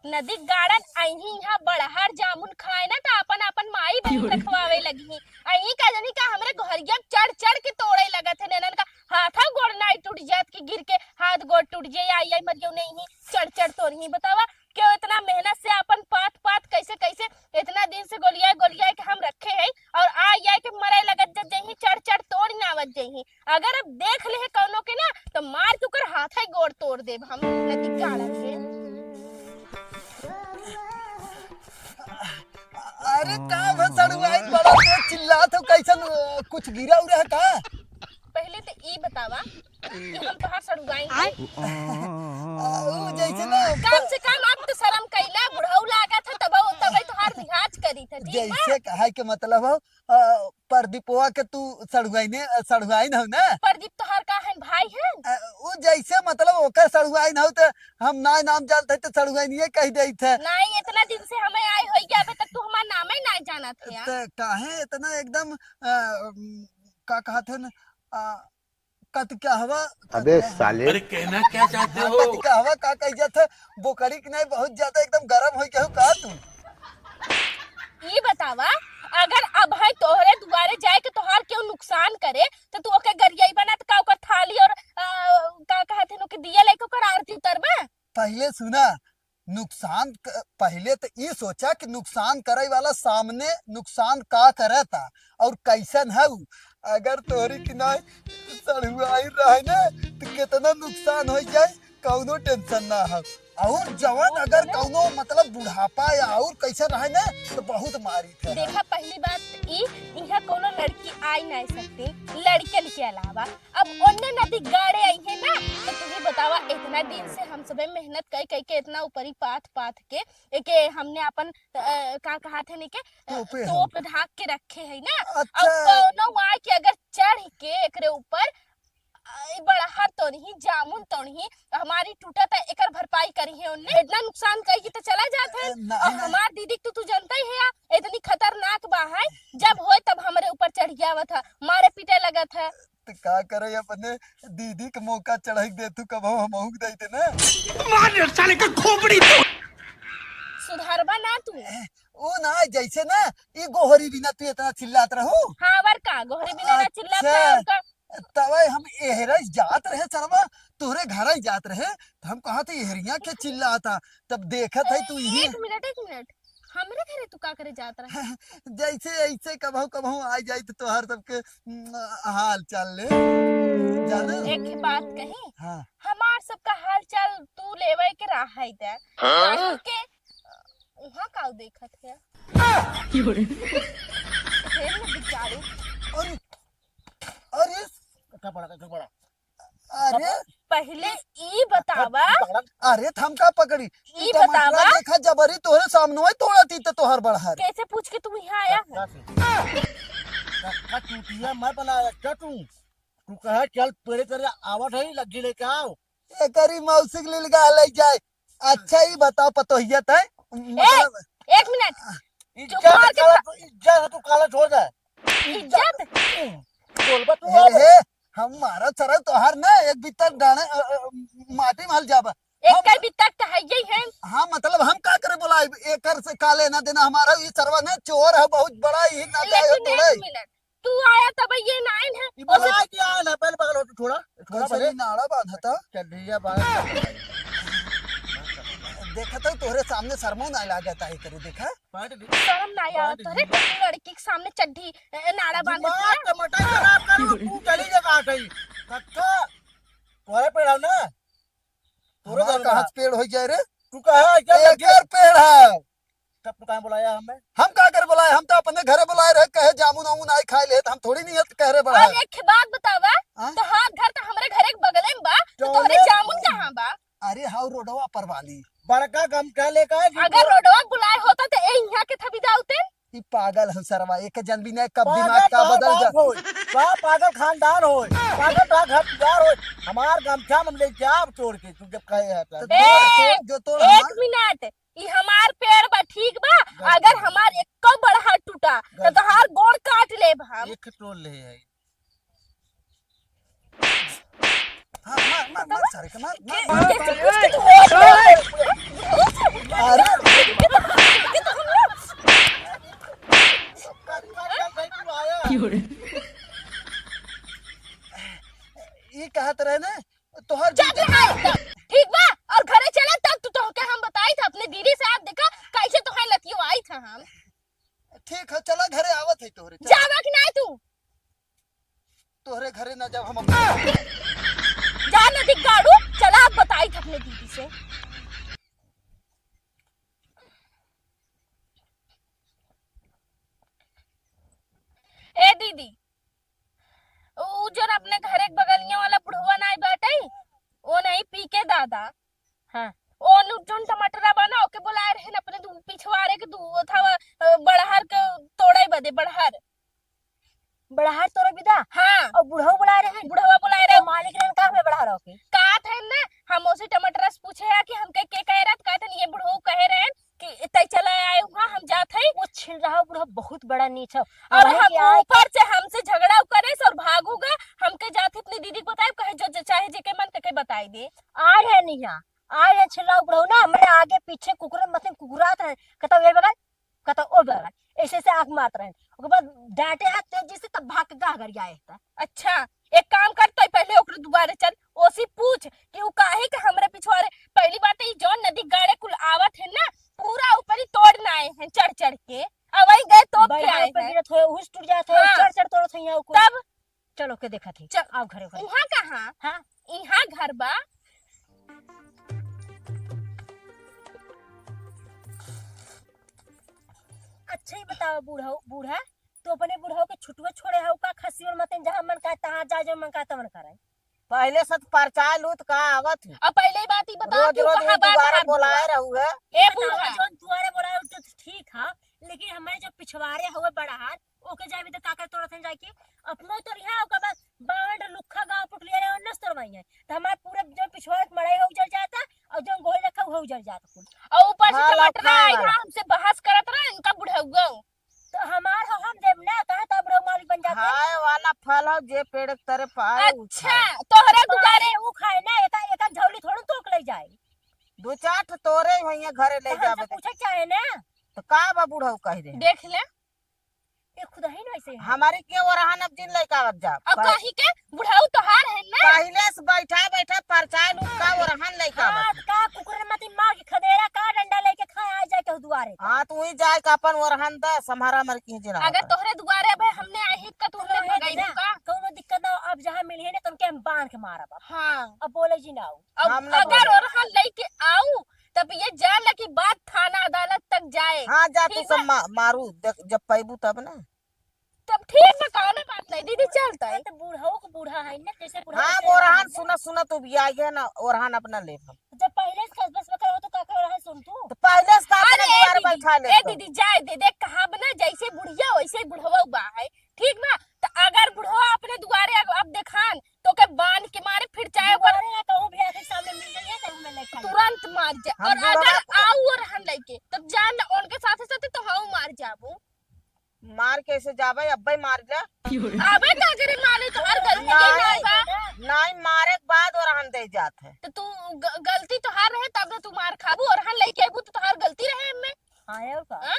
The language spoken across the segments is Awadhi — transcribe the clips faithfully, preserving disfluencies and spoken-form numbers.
नदी गाड़न अहीं इहाँ बड़हर जामुन खाए ना, त आपन आपन माई बहिन रखवावे लगी। अहीं का जनी का हमरे घरिया चढ़ चढ़ के तोड़े लगत है, ननन का हाथा गोड़ नाई टूट जात कि गिर के हाथ गोड़ टूट जाए, आई आई मरियो नहीं ही, चढ़ चढ़ तोड़ ही। बतावा, क्यों इतना मेहनत से आपन पात पात कैसे कैसे इतना दिन से गोलियाए गोलियाए के हम रखे हैं, और आई आई के मरे लगत जब जही चढ़ चढ़ तोड़ नावत जही। अगर अब देख ले है कौनो के ना, तो मार के ओकर हाथ ही गोड़ तोड़ देब हम, नदी गाड़न के। अरे का भा सड़ुआइन, बड़ा तेज चिल्लात हो, कैसन, अ, कुछ गिरा उरा है का? पहले तो ई बतावा कि हम तोहार सड़ुआइन हई। आ, ऊ जैसे ना कम से कम अब तो शर्म कैला, बुढ़ऊ लागत है, तब तब तोहार लिहाज करी था, ठीक बा? जैसे कहे के मतलब हो, अ, प्रदीपवा के तू सड़ुआइने, अ, सड़ुआइन हो ना? प्रदीप तोहार का है, भाई है? अ, ऊ जैसे मतलब ओकर सड़ुआइन हो त हम ना नाम जानत है त सड़ुआइन ये कह देत है। नहीं, इतना दिन से हमें आए होई कि अबे तक तू हमार नाम ही ना जानत है यार। त काहे इतना एकदम, अ, उम, का कहत है न, अ, कत क्या हवा? अबे साले। अरे कहना क्या चाहते हाँ, हो? कत क्या हवा, का कह जात है? बोकरी की नहीं, बहुत ज्यादा एकदम गरम हो गया हो का तू? ई बतावा, अगर अब है तोहरे दुआरे जाए के तोहार केहू नुकसान करे, तो तू ओके गरियाई बना, तो का ओकर थाली और, आ, का कहत है, ओके दिया लेके ओकर आरती उतरबा? पहले सुना, नुकसान क-, पहले तो ई सोचा कि नुकसान करे वाला सामने नुकसान का करता और कैसन है उ। अगर तोहरी की नहीं सड़ुआई रहे ना, तो कितना नुकसान हो जाए, कौनो tension ना हो। और जवान अगर कौनो मतलब बुढ़ापा या और कैसे रहे ना, तो बहुत मारी थे। देखा, पहली बात ई, इहाँ कौनो लड़की आई नहीं सकती लड़कन के अलावा। अब ओन्ने नदी गाड़े आई है ना, तो तू ही बतावा, इतना दिन से हम सबे मेहनत कई कई के इतना ऊपरी पाथ पाथ के एके हमने अपन, अ, का कहा थे ने के, अ, तोपे हम। तोप ढाक के रखे है ना। अच्छा। अब कौनो आए के अगर चढ़ के एकरे ऊपर, अ, ई बड़हर तोड़ही, जामुन तोड़ही, हमारी टूटा त एकर भरपाई करी है ओन्ने। इतना नुकसान कई के तो चला जात है। अ, नहीं, और नहीं। हमार दीदी के तो तू जानता ही है यार, इतनी खतरनाक बा है, जब होए तब हमरे ऊपर चढ़ आवत है, मारे पीटे लगत है। त का करे, अपने दीदी के मौका चढ़ाई दे तू, कबहू हमहू के दे दे ना। मार साले का खोपड़ी। सुधारबा ना तू। ए, ओ ना, जैसे ना, ई गोहरी बिना तू इतना चिल्लात रहू। हाँ, और का, गोहरी बिना ना चिल्लात अच्छा। रहे, और का? तबे हम एहरे जात रहे सरवा, तोहरे घर जात रहे, त हम कहा थे एहरिया के चिल्लाता, तब देखत है तू यही। एक मिनट, एक मिनट, हमरे घरे तू का करे जात रहे? जैसे ऐसे कबहू कबहू आ जाई तो तोहर सबके, उम, हाल चाल ले जाना। एक ही बात कही, हाँ। हमार सबका हाल चाल तू लेवे के रहा है दे। हाँ? काहे के उहाँ का देखत है? फिर न बेचारू। अरे, अरे। कट्ठा पड़ा, कट्ठा पड़ा। अरे। पहले ई बतावा। अरे, त हम का पकड़ी? ई ई टमाटरा बतावा। देखा, जबरी तोहरे सामने ही तोड़त ही त तोहर बड़हर। कैसे पूछ के तू यहाँ आया है? कट्ठा से। कट्ठा चूतिया मत बनाया, क्या तू? तू कहा, "चल, पेड़े तेरे आवत है, लग्गी लेके आओ।" एकरी मौसी के लीलगा ले जाए। अच्छा, ई बताओ, पतोहिया तय, मतलब एक मिनट। चुप इज्जत मार के काला, खा- तू इज्जत है, तू काला छोड़ दे। इज्जत? बोलबा तू हे, अब। हे, हम मारा सरल तोहार ना, एक बित्तर डाने, अ, अ, माटी में हल जाबा। एक हम कई बित्तर तो है यही है। हाँ, मतलब हम का करे बोला, एकर से का लेना देना हमारा, ई सरवा ना चोर है बहुत बड़ा, ई ना जाए लेकिन तोड़े। एक मिनट, तू आया तब ये नाइन है। ई बोला कि आया ना, पहले बगल हो, तू छोड़ा, छोड़ा कैसे पहले। ई नाड़ा बांधता? चल, भैया, बांध। देखत है, तोहरे सामने शर्मो ना लागत है, करे देखा। बांध दे। शर्म ना आवत बांध तोहरे, दे। लड़की के सामने चड्ढी, ए, नाड़ा बांधत दिमाग है। का मटाई खराब करो, तू चली जा कहाँ गई? कक्का, तोहरे पेड़ है ना? तोहरे हमार घर कहाँ में। से पेड़ हो जाए रे? तू कहाँ है? क्या लग गया? एकर पेड़ है। तब तू काहे बुलाया हमें? हम का कर बुलाए? हम तो अपने घरे बुलाए रहे, कहे जामुन आमुन आई खाए ले, तो हम थोड़ी नहीं है कह रहे बड़ा और है। एक बात बतावा, हाँ? तोहार घर तो हमरे घरे के बगले में बा, तो चौने तोहरे जामुन कहाँ बा? अरे हाउ रोडवा पर वाली। बड़का गमछा लेकर आए अगर रोडवा बुलाए होता तो ए यहाँ के थबी जाउते। ई पागल हो सरवा, एक जन भी नहीं, कब पागल दिमाग का तो बदल जा। बाप होय, का पागल खानदान होय, पागल का घर दुआर होय, हमार गमछा में ले जाब तोड़ के, तू जब कहे है तो। तो ए, तोड़, तोड़, जो तोड़ एक हमार मिनट, ई हमार पेड़ बा, ठीक बा? गलती। अगर हमार एको बड़हर टूटा, तो गलती। तोहार गोड़ काट लेब हम। एक टोल ले आई। हाँ, मार, मार, मार, सारे के मार, मार, मार। कैसे पूछ के तू होश में आ गई? अरे, हाँ। ओ नु-, जोन टमाटरा बा ना, ओके बोलाए रहे ना अपने दू पिछवारे के दू, था, अ, बड़हर के तोड़े बदे, बड़हर। बड़हर तोड़े बिदा? हाँ। और बुढ़ऊ बोलाए रहे? बुढ़वा बोलाए रहे। तो मालिक रहन का हमें बड़हर होके? का थे ना, हम उसी टमाटरा से पूछे है कि हमके के कहे रहत, का थे ये बुढ़ऊ कहे रहे कि तै चला आए हुआ, हम जात हई। वो छिल रहा बुढ़ऊ बहुत बड़ा नीच है। और वहीं हम के आए ऊपर से हमसे झगड़ा करे और भागू गए, हमके जात ही अपनी दीदी को बताए, कहे जो, जो चाहे जेके मन के, के बताई दे। आ रहे नहीं यहाँ, आ रहे छिल रहा बुढ़ऊ ना, हमरे आगे पीछे कुकुर मतलब कुकुरात रहे, कहता ये बगल, कहता ओ बगल, ऐसे से आँख मारत रहे। ओकर बाद डांटे हाथ तेजी से तब भाग के गाह गरियाए था। अच्छा, एक काम कर, तो पहले ओकरे दुआरे चल, ओसी पूछ कि उ काहे के हमरे पिछवारे। पहली बात, ई जौन नदी गाड़े कुल आवत है ना, पूरा ऊपरी तोड़ ना आए हैं चढ़ चढ़ के, अब वही गए तोप के बरहर आए ऊपर हैं। गिरत होए, उहुस टूट जात होए, हाँ। चढ़ चढ़ तोड़त होइया उ कुल। तब? चलो के देखत ही। चल। आओ घरे, घरे। उहाँ कहाँ? हाँ। इहाँ घर बा। अच्छा ही बताओ बूढ़ा, बूढ़ा, तू अपने बुढ़ऊ के छुटुआ छोड़े हऊ का? खसी और मतिन जहाँ मन कहे तहाँ जाए, जो मन कहे तवन करे। पहले से तो परचाय लूत का आवत ही। अब पहले ही बात ही बताओ रोज कि रोज कहाँ वो बात दुआरे हर बोलाए दुआ? रहू है। ए बताओ, बूढ़ा। जो दुआरे बोलाए तो ठीक है, लेकिन हमारे जो पिछवारे हुए बड़ा हाथ, ओके जाए भी तो का कर तोड़त हैं जाके? अपनो तो रिहा, ओकर बाद बावन लुखा गाँव पुटलिया रहे, ओन्ने से तोड़वाई है। तो हमार पूरा जो पिछवारे के मड़ई हो जल जाता और जो गोल रखा हो जल जाता कुल। और ऊपर से हाँ, टमाटर लौका आई वाला। रहा, हमसे बहस करत रहा, इनका बुढ़ऊ। तो हमार हो हम देब ना, कहाँ तो बुढ़ऊ मालिक बन जाते? खाए वाला फल हो, जे पेड़ के तरे पाए, उ अच्छा, खाए। तोहरे तो दुआरे। उ खाए ना, एका, एका झौली थोड़ू तोक ले जाए। दो चार ठो तोरे भैया घरे ले तो हमसे जाबे। पूछे चाहे ना। तो का बा बुढ़ऊ कह दे? देख ले। ए खुदही न ऐसे है। हमारी के ओरहन अब जिन लइका आवत जा। अब पर कही के बुढ़ऊ तोहार है ना? पहिले से बैठा बैठा परचाय लूट का ओरहन लइका हाँ, आवत। का कुकुर मती मार के खदेरा का डंडा लेके खाए आ जाए केहू दुआरे। हाँ, तो वही जाए का अपन ओरहन द, सम्हारा मर की जिन अगर आवत। तोहरे दुआरे अब हमने आई हित का तू हमने भगाई ना, का? कौनो दिक्कत ना हो, अब जहाँ मिली है ना, तुमके हम बांध के मारब अब। हाँ। अब बोले जी ना हो। अब हम ना अगर बोले। ओरहन लेके आऊ, तब ये जान ले कि बात थाना अदालत तक जाए। हाँ, जा तू ठीक सब बा? मा-, मारू, देख, जब पैबू तब ना। तब ठीक बा, कौनो बात नहीं, दीदी चलता है। तो बूढ़ा हो, बूढ़ा है ना, जैसे बूढ़ा हाँ, वैसे ओरहन रहना। सुना, सुना, तू भी आ गया ना, ओरहन अपना ले हम। जब पहले से खस बस बकर हो तो का कर रहा सुन तू? तो पहले से का अपने अरे ए दुआरे दीदी, बैठा ले ए तो। दीदी, जाए दे, देख कहा बना, जैसे बुढ़िया वैसे बुढ़वा बा है, ठीक बा? तो अगर बुढ़वा अपने दुआरे अब, अब देखान, तो के बांध के मारे, फिर चाहे ओकर दुआरे ना कहूँ भैया के सामने मिल जाइए, तो हमें लेके आ जाओ। तुरंत मार जा। हम और बुढ़वा अगर को आऊ ओरहन लेके, तब जान ले, उनके साथे साथे तो हम मार जाबो। मार कैसे जाबे, अब्बे मार जा। अबे का करे मारे, तोहार गलती नहीं नहीं, बा। नहीं, मारे के बाद ओरहन दे जात है। तो तू ग-, गलती तोहार रहे, तब ना तू मार खाबू, ओरहन लेके आबू तो तोहार गलती रहे एमे। हाँ, और का? हाँ?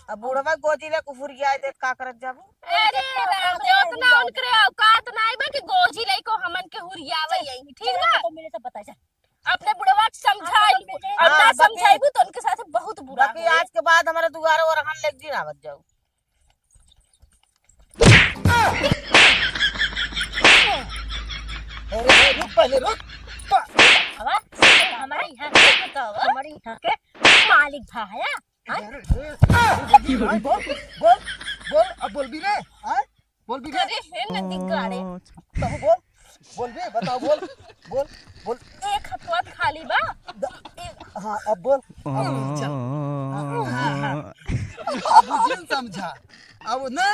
अब बुढ़वा गोजी ले कुफुरिया दे, का करत जाबू? अरे राम, ये उतना उनकरे औकात नहीं बा कि गोजी लेको हमन के हुरियावे यही, ठीक बा? तो मिले सब बताई जा। अपने बुढ़वा के समझाई, अब ना हाँ, बाकी समझाइबू तो उनके साथ बहुत बुरा बाकी होई। आज के बाद हमारे दुआरे ओरहन लेके जिन आवत जाऊ। अरे, अरे, रुक पहले, रुक। हवा, हमारे यहाँ के तो हमारे यहाँ के मालिक भा है, हाँ? अरे, अरे, बोल, बोल, बोल, बोल, अब बोल भी रे, हाँ? बोल भी रे। अरे, हे नदी गाड़े। तब बोल, बोल भी, बताओ, बोल, बोल, बोल। एक हथवा खाली बा। द-, एक हाँ, अब बोल। अब चल। हाँ, हाँ, हाँ। अब जिन समझा। अब ना,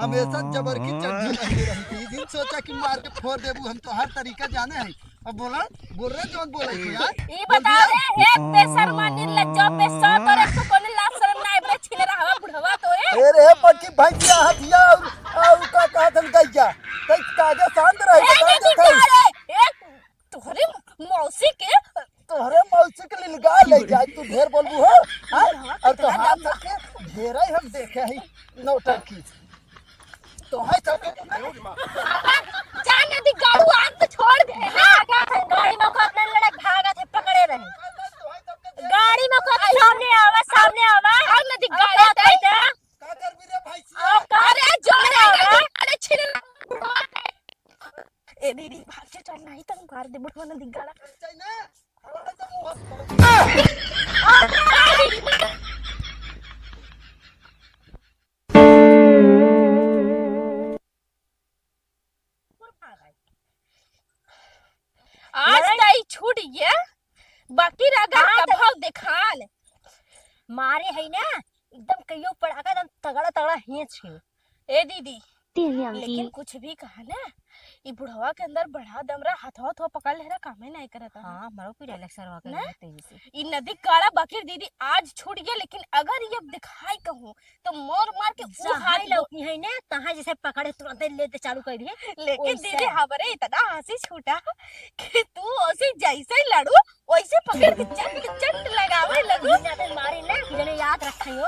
हमेशा जबर की चड्ढी पहनी रही थी। जिन सोचा कि मार के फोड़ देबू, हम तो हर तरीका जाने हैं। अब बोला, बोल रहे, जो बोले को यार। ई बोल बताओ दिया। रे, हे बेशर्मा निर्लज्जा, बेशर्म तोरे को कोने लाज शर्म ना आइबे, छिले रहवा बुढ़वा तोरे। ए रे, पक्की भैंसिया हथिया और, और का कहत हम गैया। तै कागे शांत रहे, ए, बता नहीं, दे नहीं, भाई। अरे, ए, तोहरे मौसी के तोहरे मौसी के लिलगा ले जाए, तू ढेर बोलबू हो, हाँ? बुढ़वा और कितना तोहार दम सबके ढेर ही हम देखे ही नौटंकी। तो है सब के जान नदी गाड़ू आग तो छोड़ दे। हाँ, क्या है? गाड़ी में को अपना लड़क भागत है, पकड़े रहे। गाड़ी में को सामने आवा, सामने आवा। और नदी और गाड़ी का तय करते हैं? का कर भी रे भाई? और का अरे जोर से आवा। अरे छिन। ए दीदी, भाग से चल, नहीं तो मार दे बुढ़वा नदी गाड़ा। चाहिए ना? आज लड़ाई ताई छूट गया, बाकी अगर हाँ, तो कभौ देखाल। मारे है ना, एकदम कहियो पड़ाका, एकदम तगड़ा तगड़ा हेंच के। ए दीदी, तेरी आंटी। लेकिन कुछ भी कहा ना, ई बुढ़वा के अंदर बड़ा दम रहा, हथवा हथवा पकड़ ले रहा, कामे नहीं करत रहा। हाँ, मरो पी डायलॉग सरवा कर ना? तेजी से। ई नदी काड़ा बाकिर दीदी आज छूट गया, लेकिन अगर ये दिखाई कहूँ तो मार मार के उ जहाँ हाथ लो- लौकी है ना, तहाँ जैसे पकड़े तुरंत लेते चालू कर दिए। लेकिन ओइसे। दीदी हमरे इतना हंसी छूटा कि तू ओसे जैसे ही लड़ू वैसे पकड़ के चट चट लगावे लगू। बिना ते मारे ना कि जने याद रखे हो।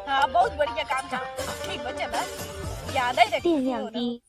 हाँ, बहुत बढ़िया काम था। ठीक बा, चला, याद ही रखी तेरी हो ना। आंटी।